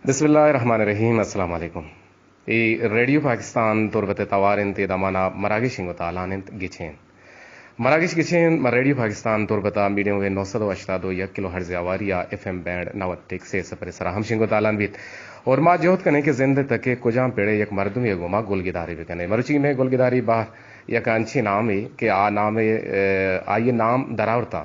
بسم اللہ الرحمن الرحیم۔ السلام علیکم۔ اے ریڈیو پاکستان تربت ءِ توار انت، اے دمان ءَ مراگش انگو تالان انت، گچین۔ مراگش گچین، ما ریڈیو پاکستان تربت ءَ میڈیم ویو نو سد و ہشتاد و یک کلو ہرٹز ءِ ہواری ءَ ایف ایم بینڈ نود ٹک سے صفر ءِ سرا ہمشنگو تالان بیت۔ اور ما جہد کنیں کہ زند ءِ تک ءَ کجام پڑ ءَ یک مردمے ءِ گوما گلگدارے بکنیں۔ مروچی مئے گلگداری بہر یک انچیں نامے کہ آ نام ءَ، آئی ءَ نام درآورتا۔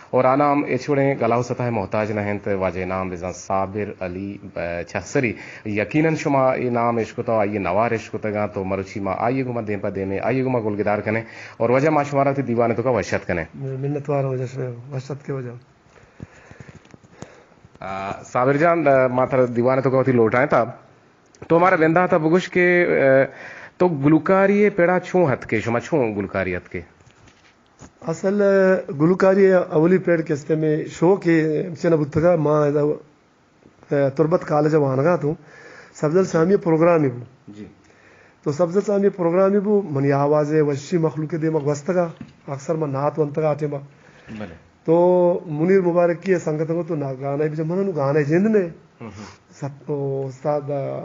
اور آ نام ہچ وڑیں گلاو ستا ءِ محتاج نہ انت، واجہ ءِ نام بزاں صابر علی، ءَ، چہسری۔ یقیناً شما اے نام اشکتا، آئی ءِ نوار اشکتگاں، تو مروچی ما آئی ءِ گوما دیم پہ دیمیں، آئی ءِ گوما گلگدار کنیں اور واجہ ما شمارا وتی دیوان ءِ توکا وش اتک کنیں۔ منتوار واجہ، شمئے وش اتک واجہ۔ آ، صابر جان، آ، ما ترا دیوان ءِ توکا وتی لوٹائیں تا، تو مارا بندات ءَ بگوش کہ، آ، تو گلوکاری ءِ پڑا چون اتکے، شما چون گلوکاری اتکے؟ اصل گلوکاری اولی پڑ کہ استیں مئے شوق ءَ چنا بوتگا، ما ادا، ءَ، تربت کالج ءَ وانگا اتوں، سبزل سامی ءِ پروگرامے بو۔ جی۔ تو سبزل سامی ءِ پروگرامے بو، منی آواز ءِ وشی مخلوق ءِ دیما گوستگا، اکثر من نعت ونتگا آ ٹیما۔ بلے۔ تو منیر مبارکی ءِ سنگت گو تو نا گانا بجا، من نو گانا جند نے۔ ہم ہم۔ سب-، او استاد، آ،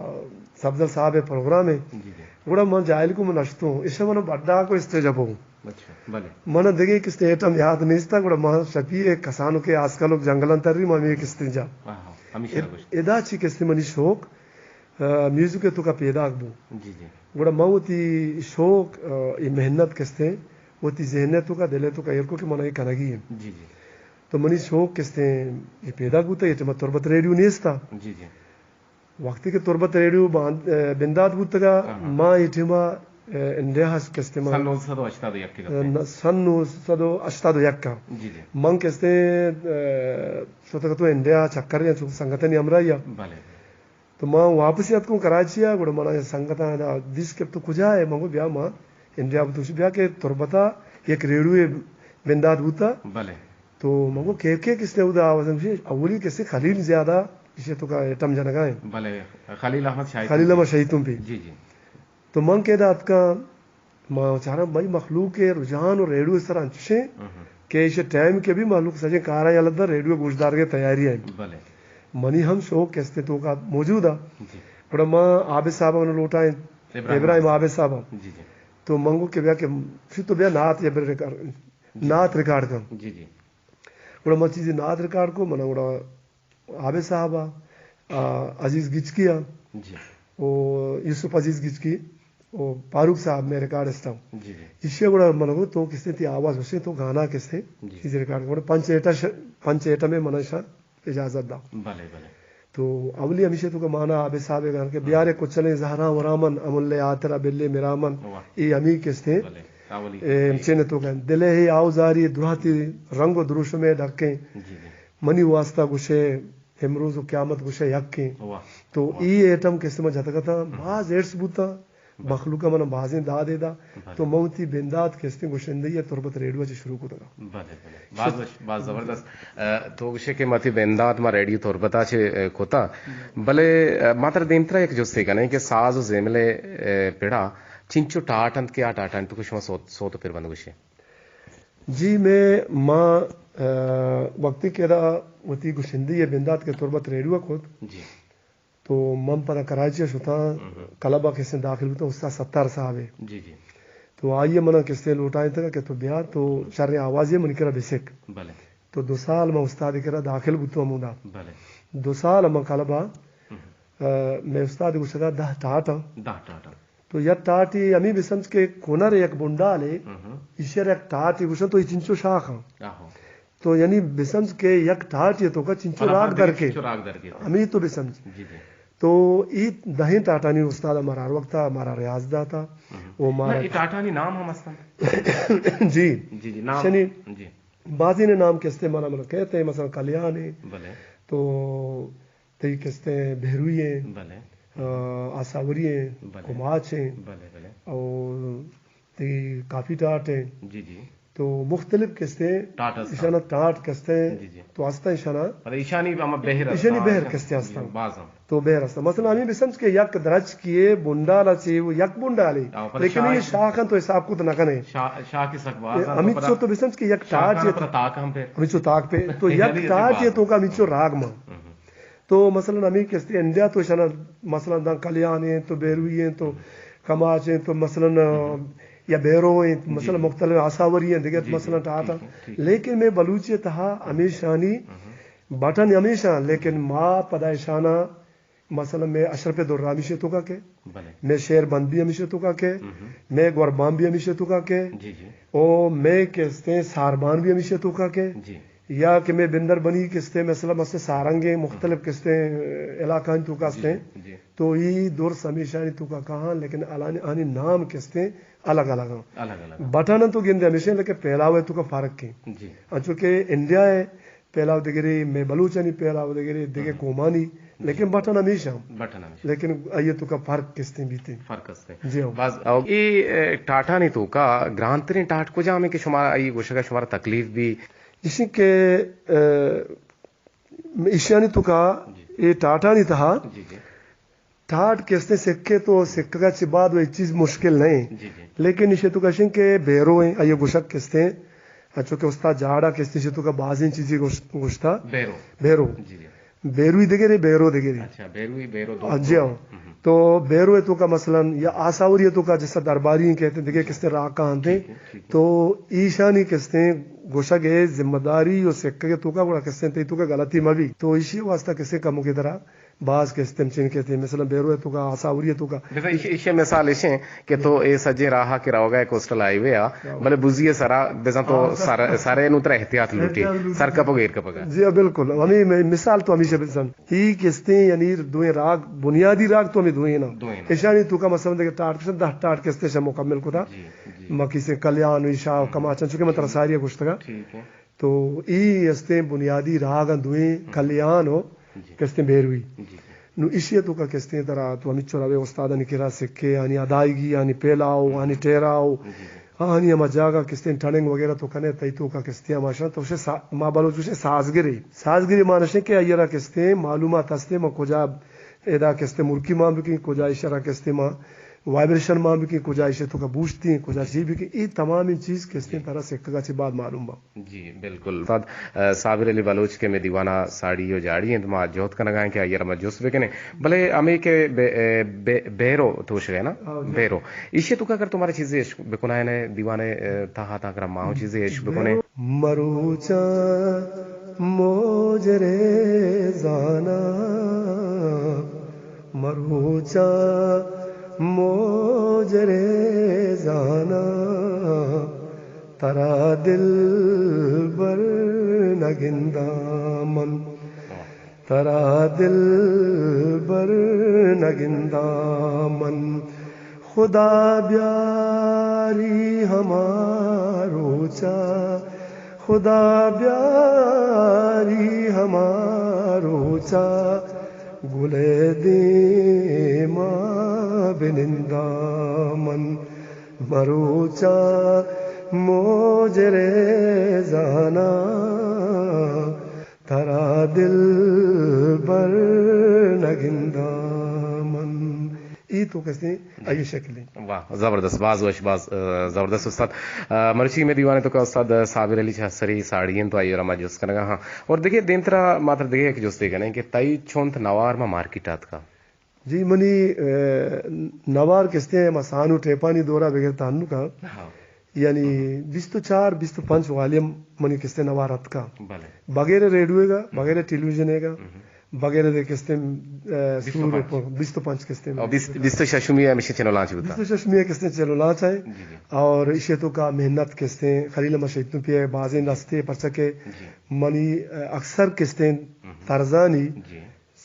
سبزل صاحب ءِ پروگرام ءَ۔ جی جی۔ گڑا من جاہل کو من نشتوں، ایشا من بڈا کو اسٹیج ءَ بو۔ اچھا، بلے۔ من دگہ یک اسٹیج ایٹم یاد نیستا، گڑا من شپی ایک کسانو کے آسکلوک جنگلان تری، من ایک اسٹیج ءَ۔ آہا، ہمیشہ اد-، گوشت۔ ادا چی کستے منی شوق، آ، میوزک ءِ توکا پیداک بو۔ جی جی۔ گڑا من وتی شوق، آ، اے محنت کستے، وتی ذہن ءِ توکا، دل ءِ توکا ایر کو کہ من اے کنگی ایں۔ جی جی۔ تو منی شوق کستے اے پیداک بوتا، اے ٹیما تربت ریڈیو نیستا۔ جی جی۔ وقتی کہ تربت ریڈیو باند-، ءَ، بندات بوتگا، ہاں، ہاں۔ ما اے ٹیما، ءَ، انڈیا ءَ کستے ما سن نو سد و ہشتاد و یک ءَ، ءَ، سن نو سد و ہشتاد و یک ءَ۔ جی، جی۔ من کستے، ءَ، شتگ تو انڈیا چکر یا چو سنگتانی ہمراہی ءَ۔ بلے۔ تو ما واپس یات کو کراچی ءَ، گڑا منا سنگتاں دا دیس کہ تو کجا ہے؟ من گو بیا ما انڈیا بوتوش بیا کہ تربتا یک ریڈیو بندات بوتا۔ بلے۔ تو من گو کے کے کستے ادا آواز گوشی، اولی کستے خلیل زیادہ ایشی توکا ایٹم جنگا ہیں۔ بلے، خلیل احمد شاہی خلیل توں احمد پہ۔ شاہی توں پہ۔ جی، جی۔ تو من کہ دا اتکا، ما چارا بھائی مخلوق کے رجحان اور ریڈیو اس طرح انچشیں ہم ہم۔ کہ ایشی ٹائم کے بھی مخلوق سجے کارا یا لدا ریڈیو گوشدار کے تیاری ہے۔ بلے۔ منی ہم شوق کستے توکا موجود ہے۔ جی۔ بڑا ما عابد صاحب نے لوٹا ہے۔ ابراہیم ابراہیم عابد۔ عابد صاحب۔ جی، جی۔ تو من گو کہ بیا کہ پھر تو بیا نعت یا بر ریکارڈ، جی۔ نعت ریکارڈ کر۔ جی، جی۔ گڑا من چیزی نعت ریکارڈ کو، من گڑا عابد صاحب آ، آ، عزیز گچکی آ، جی۔ او یوسف عزیز گچکی، او فاروق صاحب مئے ریکارڈسٹ آ۔ جی، جی۔ ایشی گڑا من گو تو کستے تی آواز حسین تو گانا کستے، جی۔ چیزی ریکارڈ گڑا پنچ ایٹا ش-، پنچ ایٹم منا شا اجازت دا۔ بلے، بلے۔ تو اولی ہمیشہ تو کہ مانا عابد صاحب گان کہ ہاں۔ بیارے کچلیں زہراں ورامن، امل آترا بلے مرامن، واہ۔ اے ہمی کستے۔ بلے، اولی۔ اے، ہمچین تو کہ دلے ہے آوزاری دراتی رنگ و دروشمے ڈکیں۔ جی، جی۔ منی واسطہ گوشے، امروز و قیامت گوشے یکیں۔ واہ۔ تو واہ۔ ای ایٹم کستے ما جتگتا، ہم۔ باز ایڈس بوتا، بلے۔ مخلوق من بازیں دادے دا۔ بلے۔ تو من وتی بندات کستے گوشندہی تربت ریڈیو چے شروع کتگا۔ بلے، بلے۔ باز وش، باز زبردست۔ ء، تو گوشے کہ متی بندات ما ریڈیو تربتا چے، ء، کتا۔ بلے، ء، ما ترا دیمترا یک جستے کنیں کہ ساز و زیملے، ء، پڑا چنچو ٹاٹ انت کہ آ ٹاٹانی توکا شما سوت، سوت و پر بند گوشے؟ جی، مئے ما، ء، وقتی کہ ادا وتی گشندہی ء بندات کہ تربت ریڈیو ء کت، جی۔ تو من پدا کراچی ء شتاں، ہم۔ کلب ء کسیں داخل بوتاں استاد ستار صاحب ء۔ جی، جی۔ تو آئی ء منا کسیں لوٹائینتگ کہ تو بیا تو شریں آوازے منی کرا بسک۔ بلے۔ تو دو سال من استاد ء کرا داخل بوتوں ہمودا۔ بلے۔ دو سال من کلب ء، ہم۔ ء، مئے استاد گوشگا دہ ٹاٹ ء۔ دہ ٹاٹ ء۔ تو یک ٹاٹے ہمے بہ سمجھ کہ کنر یک بنڈالے، ہم۔ ایشی ء یک ٹاٹے گوشن تو اے چنچو شاخ آں۔ آہو۔ تو یعنی بہ سمجھ کہ یک ٹاٹے توکا چنچو پدا راگ پدا در کے۔ چنچو راگ در کے۔ ہمے تو بہ سمجھ۔ جی، جی۔ تو اے دہیں ٹاٹانی استاد مارا ہر وقت مارا ریاض داتا۔ ہم۔ او مارا نہ، اے ٹاٹانی نام ہم استن؟ جی۔ جی، جی، نام۔ شنی جی۔ بازی نے نام کستے مارا من کہتے ہیں، مثلاً کلیان ہے۔ بلے۔ تو تئی کستیں بہروئی ایں، بلے۔ آ، آساوری ایں، بلے۔ کماچ ایں، بلے، بلے۔ اور تئی کافی ٹاٹ ایں۔ جی، جی۔ تو مختلف کستیں ٹاٹ است۔ ایشانا ٹاٹ کستیں۔ جی، جی۔ تو ہستا ایشانا۔ پر ایشانی ہم بہر است۔ ایشانی بہر کستیں ہستا۔ جی، باز ہم۔ تو بہر است۔ مثلاً ہمیں بسمجھ کہ یک درچ کیے بنڈال اچے، وہ یک بنڈالے۔ ہاں، پر لیکن یہ شاخ، شاخ ہیں تو حساب کو تو نہ کنے۔ شاخ، شاخ کی سک باز ہم۔ ہمیں تو چو تو بسمجھ کہ یک شاخ ٹاٹ ہے پر تو تاک ہم پہ۔ ہمیں چو تاک پہ۔ تو یعنی یک ٹاٹ ہے تو کا ہمیں چو راگ ماں۔ ہم، ہم۔ تو مثلاً ہمیں کستے انڈیا تو شنا مثلاً داں کلیان ہیں تو بیروی ہیں تو کماچ ہیں تو مثلاً، آ، یا بیرو ہیں تو مثلاً مختلف آساوری ہیں دیگر مثلاً ٹاٹا۔ لیکن میں بلوچی تہا ہمیشانی بٹن ہمیشہ، لیکن ما پدا اشانا مثلاً میں اشرف درا ہمیشہ توکا کے، میں شعر بند بھی ہمیشہ توکا کے، میں گوربان بھی ہمیشہ توکا کے، او میں کستے ساربان بھی ہمیشہ توکا کے، یا کہ میں بندر بنی کستے مثلاً مسے سارنگیں مختلف کستے علاقہ توکا استے، تو ای درس ہمیشہ توکا کہاں، لیکن الان آنی نام کستے الگ الگ ہیں۔ بٹن تو گندے ہمیشہ، لیکن پھیلاوے توکا فرق ہے۔ انچو کہ انڈیا ہے، پھیلاو دگرے، میں بلوچانی پھیلاو دگرے، دگہ قومانی، لیکن بٹن ہمیشہ ہم۔ لیکن آئیے توکا فرق کستے بیتے۔ فرق استے۔ جی ہاں۔ باز، او، اے، اے، ٹاٹانی توکا گرانترین ٹاٹ کجام ہے کہ شما ای گوشگا شمارا تکلیف بھی؟ اسی کہ، اے، ایشانی توکا، اے ٹاٹانی تہا، ٹاٹ کستے سکے تو سکگا چی بعد وہ چیز مشکل نہیں۔ لیکن ایشے توکا شن کہ بیرو ہیں، آئیے گوشگ کستے ہیں۔ انچو کہ استاد جاڑا کستے شے توکا بازیں چیزیں گوش-، گوشتا۔ بیرو۔ بیرو۔ بیروی دگرے، بیرو دگرے۔ اچھا، بیروی، بیرو دو۔ ہاں، جی ہاں۔ تو بیرو ہے توکا مثلاً یا آساوری ہے توکا جیسا درباری ہیں کہتے ہیں، دگہ کستے راکا آنتے۔ تو ایشانی کستے گوشگ ہے ذمہ داری و سکگ ہے توکا گوڑا کستے تی توکا غلطی مبی۔ تو ایشی واسطہ کستے کمو کی طرح باز کستے ہم چین کستے، مثلاً بیرو ہے توکا، آساوری ہے توکا۔ بزاں ایشی، ایشی مثال ایشیں کہ تو اے سجیں راہ کہ روگا ہے کوسٹل ہائی وے آ، بلے بزی ہے سرا، بزاں تو سر، سرے نو ترا احتیاط لوٹی، سر کپگ ایر کپگ۔ جی ہاں، بالکل۔ ہمیں میں مثال تو ہمیشہ بزن۔ ای کستے یعنی دوئیں راگ، بنیادی راگ تو ہمیں دوئیں نا۔ ایشانی توکا مثلاً دگہ ٹاٹ کستے، دہ ٹاٹ کستے شا مکمل کتا۔ ما کسے کلیان و ایشا و کماچن، چونکہ من ترا ساری گوشتگا۔ تو ای استیں بنیادی راگ ہیں دوئیں کلیان و کستیں بیروی۔ نو ایشی توکا کستیں ترا تو ہمیچو روے استادانی کرا سکے، آنی ادائیگی، آنی پیلاو، آنی ٹیراو، آنی ہما جاگہ کستیں ٹننگ وغیرہ تو کنے تئی توکا کستیں ہماشاں تو شے سا-، ما بلوچ گوشے سازگرے۔ سازگرے معنی شے کہ ایرا کستیں معلومات ہستیں ما کجا ادا کستیں مرکی مان بکیں، کجا اشرا کستیں ما وائبریشن مان بکیں، کجا ایشی توکا بوشتیں، کجا چی بکیں، ای تمامیں چیز کستیں ترا سکگا چی بعد معلوم با۔ جی، بالکل۔ استاد، ا، صابر علی بلوچ کہ میں دیوانا ساڑی و جاڑی انت، ما جہد کنگا ہیں کہ آئیرا ما جست بکنیں۔ بلے ہمیں کہ بے-، ا، بے-، بیرو توشگے نا؟ ہاں، جی۔ بیرو۔ ایشی توکا اگر تمہارا چیزیں عشق بکنائے نے دیوانے، ا، تہا تا کرا ماہو چیزیں عشق بکنے۔ مروچاں موجرے زاناں، مروچاں موجرے زاناں، ترا دلبر نہ گنداں من، ترا دلبر نہ گنداں من۔ خدا بیاری ہما روچا، خدا بیاری ہما روچا، گل ءِ دیما بنندا من، مروچا موجرے زانا، ترا دلبر نگندا من۔ ای تو کسے آئی شکلیں۔ واہ، زبردست، باز وش، باز، ا، زبردست استاد۔ ا، مرچی میں دیوانے تو کا استاد صابر علی چہ سری ساڑی ہیں تو آئی را ما جست کنگا ہاں۔ اور دیکھے دیمترا ماتر دیکھے ایک جستے کنے کہ تئی چونت نوار ما مارکیٹ آتکا۔ جی منی، ا، نوار کستے ہیں، ما سانو ٹیپانی دورا بغیر تانو کا۔ ہاں۔ یعنی بیست و چار، بیست و پنچ والی منی کستے نوار اتکا۔ بلے۔ بغیر ریڈیو گا، بغیر ٹیلی ویژن گا، بغیر دے کستے، ا، سور بیست و پنچ۔ بیست و پنچ کستے۔ اور بیست، بیست و ششمی ہمیشہ چینل لانچ ہوتا۔ بیست و ششمی کستے چینل لانچ ہے۔ جی، جی۔ اور ایشی تو کا محنت کستے خلیل احمد شہید پہ بازیں دستے پرچہ کے جی۔ منی، ا، اکثر کستے طرزانی جی۔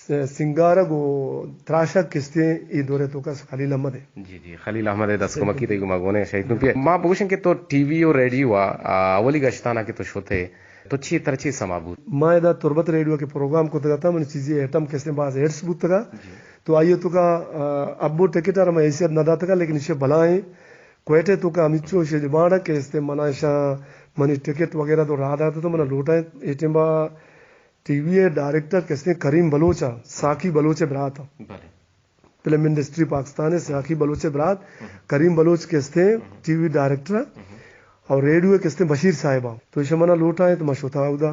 س-، سنگارگ و تراشگ کستیں ای دورے تو کس خلیل احمد ہے۔ جی، جی، خلیل احمد ہے، دست کمکی تئی گما گونے شہید نو پی۔ ما بگوشن کہ تو ٹی وی و ریڈیو آ، آ، اولی گشتانا کہ تو شتے، تو چی تر چی سما بود؟ ما ادا تربت ریڈیو کے پروگرام کو تگتا، من چیزی ایٹم کستیں باز ہیٹس بوتگا۔ جی۔ تو آئیے تو کا، آ، ابو ٹکٹ آر میں حیثیت نہ داتگا، لیکن اسے بلائیں کوئٹے تو کا ہمیچو اسے ڈیمانڈ کہ استے منا شاہ منی ٹکٹ وغیرہ تو راہ داتا تو منا لوٹا ہے۔ اے ٹیم با ٹی وی ءِ ڈائریکٹر کستیں کریم بلوچ ءَ، ساقی بلوچ ءِ برات ءَ۔ بلے۔ فلم انڈسٹری پاکستان ءِ ساقی بلوچ ءِ برات، ہم۔ کریم بلوچ کستیں ہم۔ ٹی وی ڈائریکٹر ءَ، ہم۔ اور ریڈیو ءِ کستیں بشیر صاحب ءَ۔ تو ایشاں منا لوٹائیں تو ما شتاں اودا۔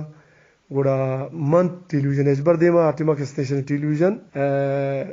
گڑا من ٹیلی ویژن ہچبر دیما، آ ٹیما کہ اسٹیشن ٹیلی ویژن، ء،